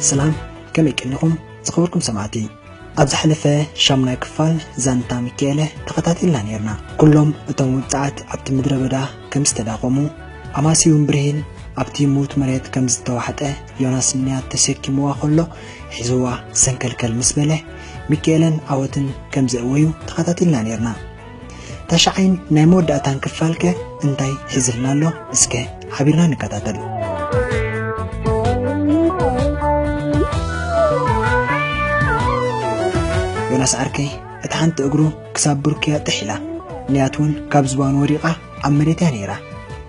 ሰላም፣ ከመይ ቀኒኹም ዝኸበርኩም ሰማዕቲ? ኣብ ዝሓለፈ ሻሙናይ ክፋል ዛንታ ሚካኤለ ተኸታቲልና ነይርና። ኩሎም እቶም ውጽዓት ኣብቲ ምድረ በዳ ከም ዝተዳኸሙ፣ ኣማስዩን ብርሂን ኣብቲ ምዉት መሬት ከም ዝተዋሕጠ፣ ዮናስ ንያት ተሰኪምዋ ከሎ ሒዝዋ ሰንከልከል ምስ በለ፣ ሚካኤለን ዓወትን ከም ዘእወዩ ተኸታቲልና ነይርና። ታሽዓይን ናይ መወዳእታን ክፋልከ እንታይ ሒዝልና ኣሎ? እስከ ሓቢርና ንከታተል። ዮናስ ዓርከይ፣ እታ ሓንቲ እግሩ ክሳብ ብርኩያ ጥሒላ፣ ንያት እውን ካብ ዝባኑ ወዲቓ ኣብ መሬት እያ ነይራ።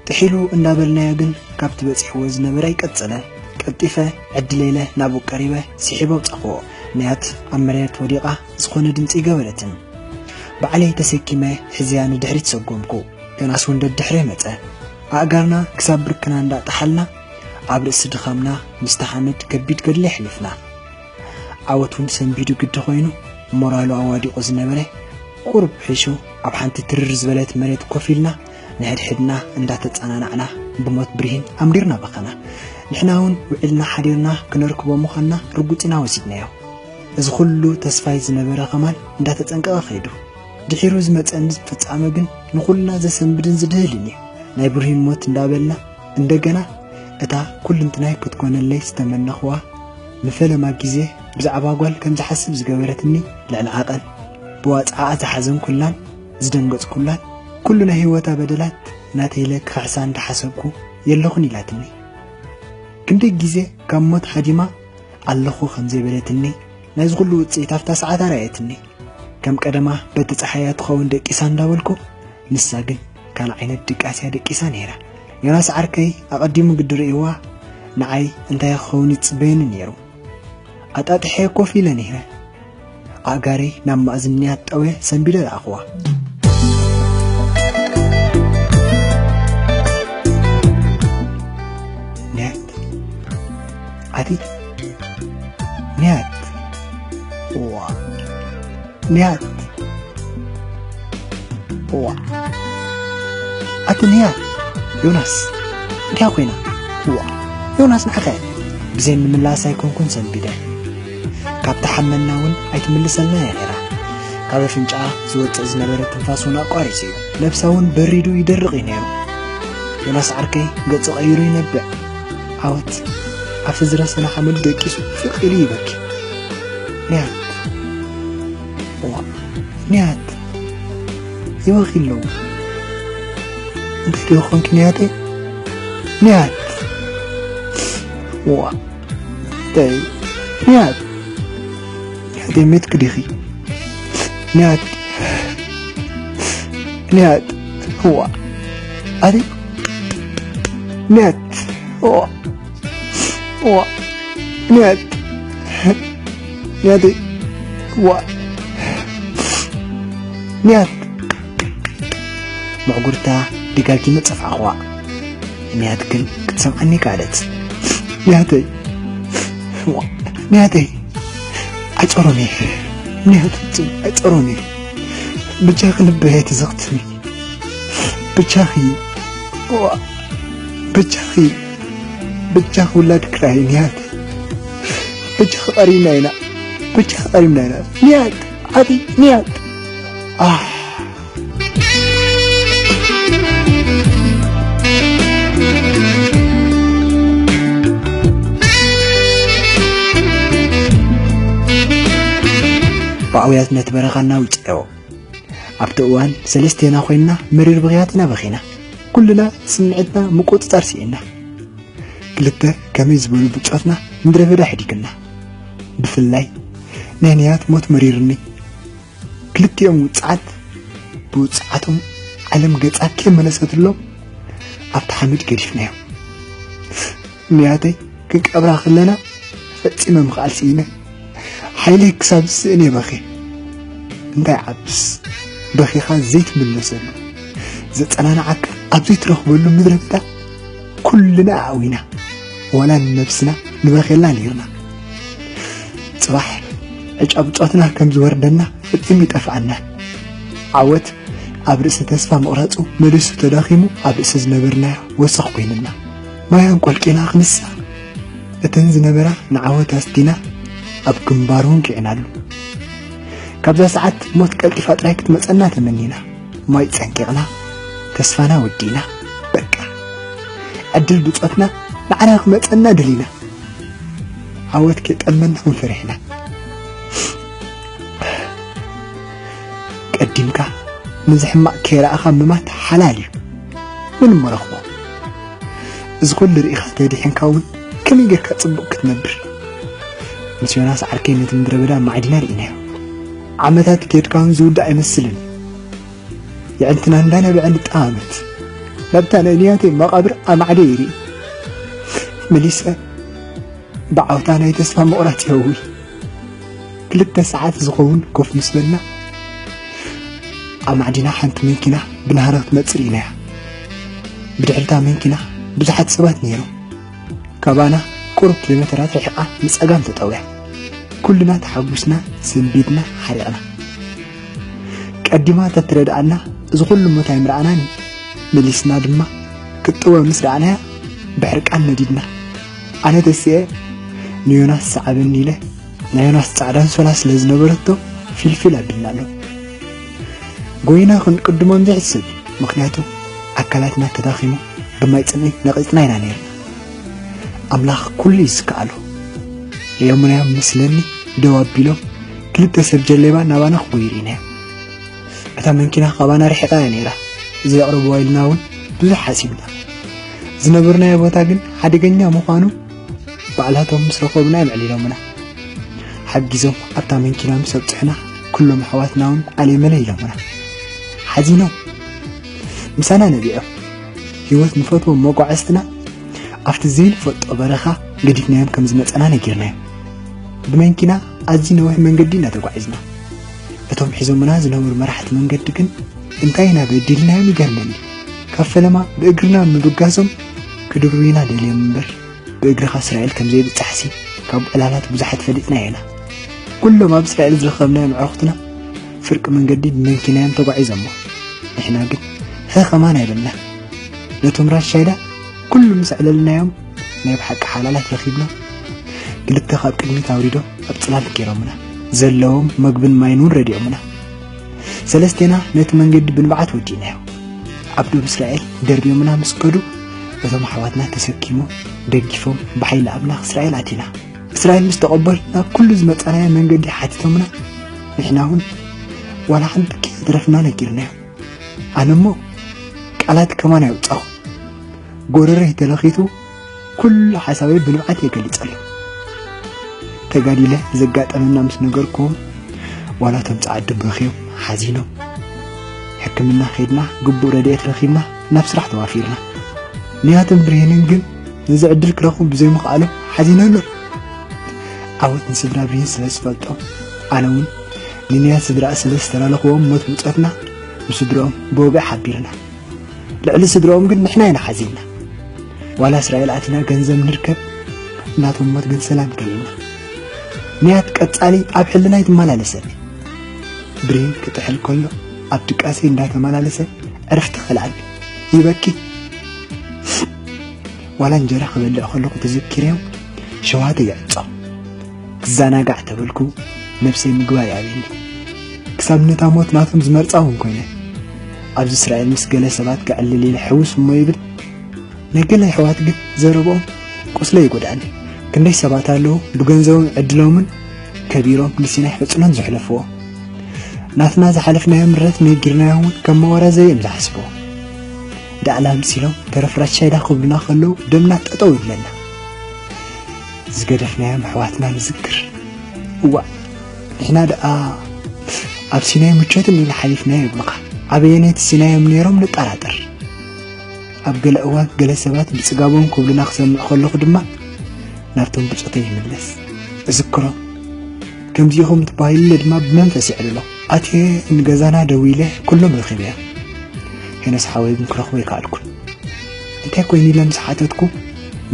ጥሒሉ እንዳበልናዮ ግን ካብቲ በጺሕዎ ዝነበረ ኣይቀጸለን። ቀልጢፈ ዕድለይ ኢለ ናብኡ ቀሪበ ስሒበ ኣውጻኹዎ። ንያት ኣብ መሬት ወዲቓ ዝኾነ ድምጺ ኣይገበረትን። ባዕለይ ተሰኪመ ሒዘያ ንድሕሪት ሰጎምኩ። ዮናስ እውን ደድሕረይ መጸ። ኣእጋርና ክሳብ ብርክና እንዳጠሓልና ኣብ ርእሲ ድኻምና ምስቲ ሓመድ ከቢድ ገድሊ ኣሕሊፍና። ዓወት እውን ሰንቢዱ ግዲ ኮይኑ፣ ሞራሉ ኣዋዲቑ ዝነበረ ቁሩብ ሒሹ፣ ኣብ ሓንቲ ትርር ዝበለት መሬት ኮፍ ኢልና፣ ንሕድሕድና እንዳተጸናናዕና፣ ብሞት ብርሂን ኣምሪርና በኸና። ንሕና እውን ውዒልና ሓዲርና ክነርክቦ ምዃንና ርጉጽ ኢና ወሲድናዮ። እዚ ኩሉ ተስፋይ ዝነበረ ከማን እንዳተጸንቀቐ ከይዱ። ድሒሩ ዝመጸኒ ፍጻመ ግን ንኹልና ዘሰንብድን ዝድህልን እዩ። ናይ ብርሂን ሞት እንዳበልና፣ እንደገና እታ ኩልንትናይ ክትኮነለይ ዝተመነኽዋ፣ ንፈለማ ግዜ ብዛዕባ ጓል ከም ዝሓስብ ዝገበረትኒ ልዕሊ ዓቐን፣ ብዋጽዓኣ ዝሓዘንኩላን ዝደንገጽኩላን፣ ኩሉ ናይ ህይወታ በደላት ናተይ ኢለ ክኽሕሳ እንዳሓሰብኩ የለኹን ኢላትኒ። ክንደይ ግዜ ካብ ሞት ሃዲማ ኣለኹ ከም ዘይበለትኒ፣ ናይዚ ኩሉ ውጽኢት ኣብታ ሰዓት ኣርኣየትኒ። ከም ቀደማ በቲ ጸሓያ ትኸውን ደቂሳ እንዳበልኩ፣ ንሳ ግን ካልእ ዓይነት ድቃስ እያ ደቂሳ ነይራ። ዮናስ ዓርከይ ኣቐዲሙ ግዲ ርእይዋ፣ ንዓይ እንታይ ክኸውን ይጽበየኒ ነይሩ። ኣጣጢሐ ኮፍ ኢለ ነይረ። ኣእጋረይ ናብ ማእዝንያ ጠውየ ሰንቢደ ረኣኽዋ። ንያት፣ ኣቲ ንያት፣ ዋ፣ ንያት፣ ዋ፣ ኣቲ ንያት፣ ዮናስ፣ እንታይ ኮይና? ዋ፣ ዮናስ፣ ንዓኸ ብዘይ ምምላስ ኣይኮንኩን ሰንቢደ። ካብታ ሓመና እውን ኣይትምልሰልና እያ ነይራ። ካብ ኣፍንጫኣ ዝወጽእ ዝነበረ ትንፋስ እውን ኣቋሪጹ እዩ። ነብሳ እውን በሪዱ ይደርቕ እዩ ነይሩ። ዮናስ ዓርከይ ገጹ ቀይሩ ይነብዕ። ዓወት ኣብቲ ዝረሰነ ሓመድ ደቂሱ ስቕ ኢሉ ይበኪ። ንያት፣ ዋ፣ ንያት፣ ይበኺ ኣለዉ። እንታይ ድዩ ኾንኪ ንያተይ? ንያት፣ ዋ፣ ተይ፣ ንያት፣ ንያተይ ሜትኪ ዲኺ? ንያት፣ ንያት፣ ዋ፣ ኣቲ፣ ንያት፣ ዋ፣ ዋ፣ ንያት፣ ንያተይ፣ ዋ፣ ንያት። ምዕጉርታ ደጋጊመ ጸፋዕኽዋ። ንያት ግን ክትሰምዓኒ ከኣለት። ንያተይ፣ ዋ፣ ንያተይ፣ ኣይጸሮን እየ። ንያት ፍጹም ኣይጸሮን እየ። ብጃኺ ልበይ ኣይትዘኽትሚ። ብጃኺ፣ ዋ፣ ብጃኺ፣ ብጃኺ ውላድ ክራይ ንያት። ብጃኺ ቀሪብና ኢና። ብጃኺ ቀሪብና ኢና። ንያት፣ ኣቲ፣ ንያት። ኣህ። ብኣውያት ነቲ በረኻ እናውጽአዮ። ኣብቲ እዋን ሰለስቴና ኮይንና መሪር ብኽያት ኢና በኺና። ኩልና ስምዒትና ምቁጽጻር ስኢና። ክልተ ከመይ ዝበሉ ብጾትና ምድረ በዳ ሕዲግና። ብፍላይ ናይ ንያት ሞት መሪርኒ። ክልቲኦም ውጽዓት ብውጽዓቶም ዓለም ገጻ ከይመለሰትሎም ኣብቲ ሓመድ ገዲፍናዮም። ንያተይ ክንቀብራ ከለና ፈጺመ ምኽኣል ስኢነ። ሓይለይ ክሳብ ዝስእን እየ በኺ። እንታይ ዓብስ በኺኻ ዘይትምለሰሉ፣ ዘጸናንዓካ ኣብ ዘይትረኽበሉ ምድረ በዳ ኩልና ኣእዊና፣ ዋላ ንነብስና ንበኽየላ ነይርና። ጽባሕ ዕጫ ብጾትና ከም ዝወርደና ፈጺሙ ይጠፍኣና። ዓወት ኣብ ርእሲ ተስፋ ምቕራጹ መሊሱ ተዳኺሙ ኣብ ርእሲ ዝነበርናዮ ወሰኽ ኮይኑና። ማይ ኣንቆልቂና ክንሳ እተን ዝነበራ ንዓወት ኣስዲና ኣብ ግንባሩ እንኪዕናሉ። ካብዛ ሰዓት ሞት ቀልጢፋ ጥራይ ክትመጸና ተመኒና። ማይ ጸንቂቕና፣ ተስፋና ወዲእና። በቃ፣ ዕድል ብጾትና ንዓና ክመጸና ደሊና። ዓወት ከይጠልመና እውን ፈሪሕና። ቀዲምካ ነዚ ሕማቕ ከይረኣኻ ምማት ሓላል እዩ። ምን እሞ ረኽቦ? እዚ ኩሉ ርኢኻ ተዲሒንካ እውን ከመይ ጌርካ ጽቡቕ ክትነብር? ምስ ዮናስ ዓርከይ ነቲ ምድረ በዳ ኣማዕዲና ርኢናዮ። ዓመታት ከድካ እውን ዝውዳእ ኣይመስልን። የዕልትና እንዳነበዐ ንጠማመት። ናብታ ናይ ንያተይ መቓብር ኣማዕደ ይርኢ። መሊሰ ብዓውታ ናይ ተስፋ ምቑራጽ የህዊ። ክልተ ሰዓት ዝኸውን ኮፍ ምስ በልና፣ ኣማዕዲና ሓንቲ መኪና ብናህሪ ክትመጽእ ርኢናያ። ብድሕሪታ መኪና ብዙሓት ሰባት ነይሮም። ካባና ቁሩብ ኪሎ ሜተራት ርሒቓ ንጸጋም ተጠውያ። ኩልና ተሓጉስና፣ ሰንቢድና፣ ሓሪቕና። ቀዲማ ተትረድኣና፣ እዚ ኩሉ ሞት ኣይምረኣናን እዩ። መሊስና ድማ ክትጥወ ምስ ረኣናያ፣ ብሕርቃን ነዲድና። ኣነ ተሲኤ ንዮናስ ሰዓበኒ ኢለ፣ ናይ ዮናስ ጻዕዳ ኣንሶላ ስለ ዝነበረቶ፣ ፊልፊል ኣቢልና ኣሎ። ጎይና ክንቅድሞም ዘይሕሰብ እዩ፣ ምኽንያቱ ኣካላትና ተዳኺሙ፣ ብማይ ጽምኢ ነቒጽና ኢና ነይርና። ኣምላኽ ኩሉ እዩ ዝከኣሎ። ርዮምና እዮም መስለኒ ደው ኣቢሎም፣ ክልተ ሰብ ጀሌባ ናባና ክጎዩ ርኢናዮም። እታ መንኪና ካባና ርሒቓ እያ ነይራ። እዚ የቕርብዋ ኢልና እውን ብዙሕ ሓሲብና። ዝነበርናዮ ቦታ ግን ሓደገኛ ምዃኑ ባዕላቶም ምስ ረኸቡና እዮም ኣዕሊሎምና። ሓጊዞም ኣብታ መንኪና ምስ ኣብጽሑና፣ ኩሎም ኣሕዋትና እውን ኣለይ መለይ ኢሎምና። ሓዚኖም ምሳና ነቢዖም። ህይወት ንፈትዎም መጓዕዝትና ኣብቲ ዘይንፈልጦ በረኻ ገዲፍናዮም ከም ዝመጸና ነጊርናዮም። ብመንኪና ኣዝዩ ነዊሕ መንገዲ ኢና ተጓዒዝና። እቶም ሒዞምና ዝነበሩ መራሕቲ መንገዲ ግን እንታይ ኢና በዲልናዮም ይገርመኒ። ካብ ፈለማ ብእግርና ምብጋሶም ክድርብዩና ደልዮም እምበር፣ ብእግርኻ እስራኤል ከም ዘይብጻሕሲ ካብ ዕላላት ብዙሓት ፈሊጥናዮ ኢና። ኩሎም ኣብ እስራኤል ዝረኸብናዮም ኣዕሩኽትና ፍርቂ መንገዲ ብመንኪና እዮም ተጓዒዞሞ። ንሕና ግን ሀ ከማን ኣይበልና። ነቶም ራሻይዳ ኩሉ ምስ ኣዕለልናዮም ናይ ብሓቂ ሓላላት ረኺብና። ክልተ ካብ ቅድሚት ኣውሪዶም ኣብ ጽላል ገይሮምና። ዘለዎም መግብን ማይን እውን ረዲኦምና። ሰለስቴና ነቲ መንገዲ ብንብዓት ወዲእናዮ። ኣብ ዶብ እስራኤል ደርብዮምና ምስ ከዱ፣ እቶም ኣሕዋትና ተሰኪሞም፣ ደጊፎም፣ ብሓይሊ ኣምላኽ እስራኤል ኣቲና። እስራኤል ምስ ተቐበሉና፣ ኩሉ ዝመጻናዮ መንገዲ ሓቲቶምና፣ ንሕና እውን ዋላ ሓንቲ ከየትረፍና ነጊርናዮም። ኣነ እሞ ቃላት ከማን ኣየውጻኹ። ጎረረይ ተለኺቱ፣ ኩሉ ሓሳበይ ብንብዓት እየ ገሊጸሎም። ተጋዲለ ዘጋጠመና ምስ ነገርኩዎም፣ ዋላ እቶም ጸዓዱ በኽዮም፣ ሓዚኖም። ሕክምና ኸይድና፣ ግቡእ ረድኤት ረኺብና፣ ናብ ስራሕ ተዋፊርና። ንያትን ብርሂንን ግን ነዚ ዕድል ክረኽቡ ብዘይምኽኣሎም ሓዚነሎም። ዓወት ንስድራ ብርሂን ስለ ዝፈልጦም፣ ኣነ እውን ንንያት ስድራኣ ስለ ዝተላለኽዎም ሞት ብጾትና፣ ንስድርኦም ብወግዒ ሓቢርና። ልዕሊ ስድርኦም ግን ንሕና ኢና ሓዚንና። ዋላ እስራኤል ኣቲና ገንዘብ ንርከብ፣ ናቶም ሞት ግን ሰላም ከሊእና። ንያት ቀጻሊ ኣብ ሕልናይ ትመላለሰኒ። ብሬን ክጥሕል ከሎ ኣብ ድቃሰይ እንዳተመላለሰ ዕርፍቲ ከልኣኒ። ይበኪ። ዋላ እንጀራ ክበልዕ ከለኹ ተዘኪረዮ ሸውሃተይ ይዕጾ። ክዘናጋዕ ተበልኩ፣ ነብሰይ ምግባር ይኣብየኒ። ክሳብ ነታ ሞት ናቶም ዝመርጻ እውን ኮይነ። ኣብዚ እስራኤል ምስ ገለ ሰባት ከዕልል ኢለ ሕውስ እሞ ይብል። ናይ ገለ ኣሕዋት ግን ዘረብኦም ቁስለይ ይጎድኣኒ። ክንደይ ሰባት ኣለዉ ብገንዘቦምን ዕድሎምን ከቢሮም ንሲናይ ሕጽኖን ዘሕለፍዎ። ናትና ዝሓለፍናዮ ምረት ነጊርናዮም እውን ከም መወራዘይ እዮም ዝሓስብዎ። ዳዕላ ኣምሲሎም ተረፍራሻይ ዳ ክብሉና ከለዉ ደምና ጠጠው ይብለና። ዝገደፍናዮም ኣሕዋትና ንዝክር። እዋእ፣ ንሕና ደኣ ኣብ ሲናይ ምቾት እንዲና ሓሊፍናዮ ይብሉኻ። ኣበየነይቲ ሲናይ እዮም ነይሮም ንጠራጠር። ኣብ ገለ እዋን ገለ ሰባት ብጽጋቦም ክብሉና ክሰምዕ ከለኹ ድማ ናብቶም ብጾተይ ይምለስ። እዝክሮም። ከምዚ ኢኹም ተባሂሉለ ድማ ብመንፈስ የዕልሎ። ኣትየ ንገዛና ደዊለ ኩሎም ረኺበዮም። ሄኖስ ሓወይ ግን ክረኽቦ ኣይከኣልኩን። እንታይ ኮይኑ ኢለ ምስ ሓተትኩ፣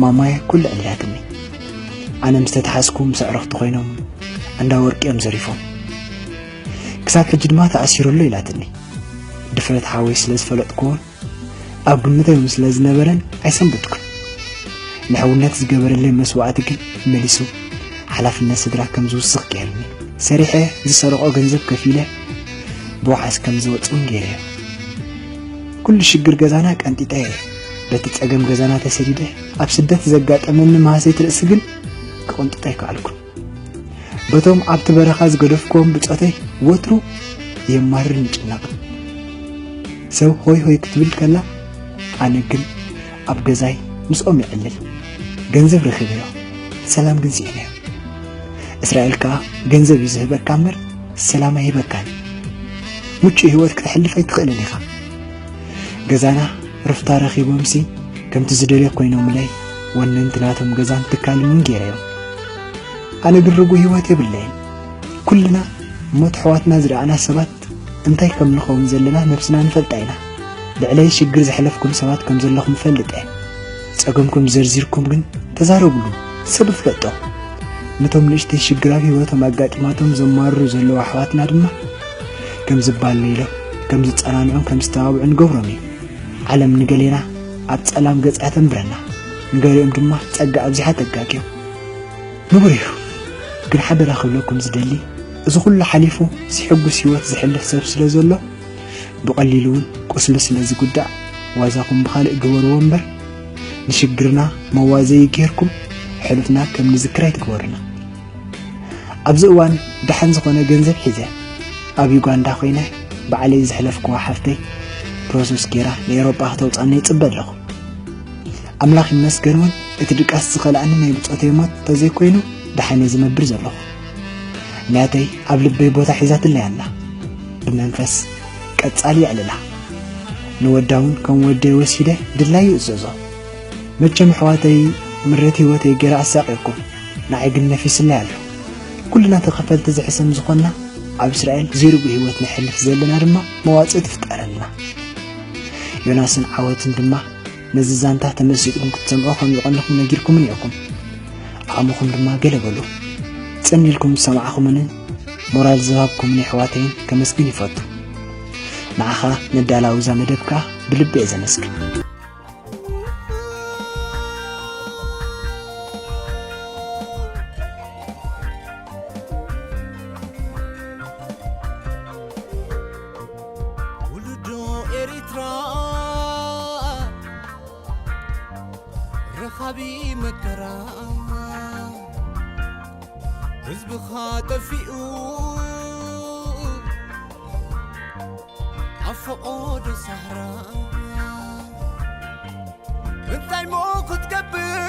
ማማየ ኩሉ ዕሊላትኒ። ኣነ ምስ ተተሓዝኩ ምስ ኣዕሩኽቲ ኮይኖም ኣንዳ ወርቂ እዮም ዘሪፎም። ክሳብ ሕጂ ድማ ተኣሲሩ ኣሎ ኢላትኒ። ድፍረት ሓወይ ስለ ዝፈለጥኩዎን ኣብ ግምተይ እውን ስለ ዝነበረን ኣይሰንበድኩን። ንሕውነት ዝገበረለይ መስዋእቲ ግን መሊሱ ሓላፍነት ስድራ ከም ዝውስኽ ገይሩኒ። ሰሪሐ ዝሰረቆ ገንዘብ ከፊለ ብዋሕስ ከም ዝወጽእ እውን ገይረዮ። ኩሉ ሽግር ገዛና ቀንጢጠ እየ። በቲ ጸገም ገዛና ተሰዲደ ኣብ ስደት ዘጋጠመኒ መሃሰይቲ ርእሲ ግን ክቕንጥጦ ኣይከኣልኩን። በቶም ኣብቲ በረኻ ዝገደፍክዎም ብጾተይ ወትሩ የማርርን ይጭነቕን። ሰብ ሆይ ሆይ ክትብል ከላ ኣነ ግን ኣብ ገዛይ ምስኦም ይዕልል። ገንዘብ ረኺበዮ፣ ሰላም ግን ስኢነዮ። እስራኤል ከኣ ገንዘብ እዩ ዝህበካ እምበር ሰላም ኣይህበካን። ምቹእ ህይወት ክተሕልፍ ኣይትኽእልን ኢኻ። ገዛና ርፍታ ረኺቦምሲ ከምቲ ዝደልዮ ኮይኖምለይ ወነንቲ ናቶም ገዛን ትካልን እውን ገይረዮም። ኣነ ግን ርጉእ ህይወት የብለይን። ኩልና ሞት ኣሕዋትና ዝረኣና ሰባት እንታይ ከም ንኸውን ዘለና ነብስና ንፈልጣ ኢና። ልዕለይ ሽግር ዘሕለፍኩም ሰባት ከም ዘለኹም እፈልጥ እየ። ጸገምኩም ዘርዚርኩም ግን ተዛረብሉ፣ ሰብ ይፍለጦ። ነቶም ንእሽተይ ሽግር ኣብ ህይወቶም ኣጋጢማቶም ዘማርሩ ዘለዉ ኣሕዋትና ድማ ከም ዝባለይሎም፣ ከም ዝጸናንዑን ከም ዝተባብዑን ንገብሮም እዩ። ዓለም ንገሌና ኣብ ጸላም ገጻ ተንብረና፣ ንገሊኦም ድማ ጸጋ ኣብዚሓ ተጋግዮም። ንቡር እዩ። ግን ሓደራ ክብለኩም ዝደሊ፣ እዚ ኩሉ ሓሊፉ ዝሕጉስ ህይወት ዝሕልፍ ሰብ ስለ ዘሎ፣ ብቐሊሉ እውን ቁስሉ ስለ ዝጉዳእ፣ ዋዛኹም ብኻልእ ግበርዎ እምበር፣ ንሽግርና መዋዘዪ ጌርኩም ሕሉፍና ከም ንዝክር ኣይትግበሩና። ኣብዚ እዋን ደሓን ዝኾነ ገንዘብ ሒዘ ኣብ ዩጋንዳ ኮይነ፣ ባዕለይ ዘሕለፍክዋ ሓፍተይ ፕሮሰስ ጌራ ንኤውሮጳ ክተውጻኒ ይጽበ ኣለኹ። ኣምላኽ ይመስገን እውን እቲ ድቃስ ዝኸልኣኒ ናይ ብጾተይ ሞት እንተዘይኮይኑ ደሓን እየ ዝነብር ዘለኹ። ናተይ ኣብ ልበይ ቦታ ሒዛትለይ ኣላ። ብመንፈስ ቀጻሊ የዕልላ። ንወዳ እውን ከም ወደይ ወሲደ ድላዩ ይእዘዞ። መቸም ኣሕዋተይ ምሬት ህይወተይ ገይረ ኣሳቕየኩም። ንዓይ ግን ነፊስለይ ኣሎ። ኩልና ተኸፈልቲ ዝሕሰም ዝኾንና ኣብ እስራኤል ዘይርጉእ ህይወት ነሕልፍ ዘለና ድማ መዋጽእ ትፍጠረልና። ዮናስን ዓወትን ድማ ነዚ ዛንታ ተመሲጥኩም ክትሰምዑ ከም ዝቐነኹም ነጊርኩምን ኢኹም። ዓቕምኹም ድማ ገለ በሉ። ጽን ኢልኩም ዝሰማዕኹምንን ሞራል ዝሃብኩምን የሕዋተይን ከመስግን ይፈቱ። ንዓኻ ነዳላዊ እዛ መደብ ከኣ ብልቢ እየ ዘመስግን። ውልዶ ኤሪትራ ረኻቢ መከራ ህዝብኻ ጠፊኡ ኣብ ፈቖዶ ሳህራ እንታይ ሞ ክትገብር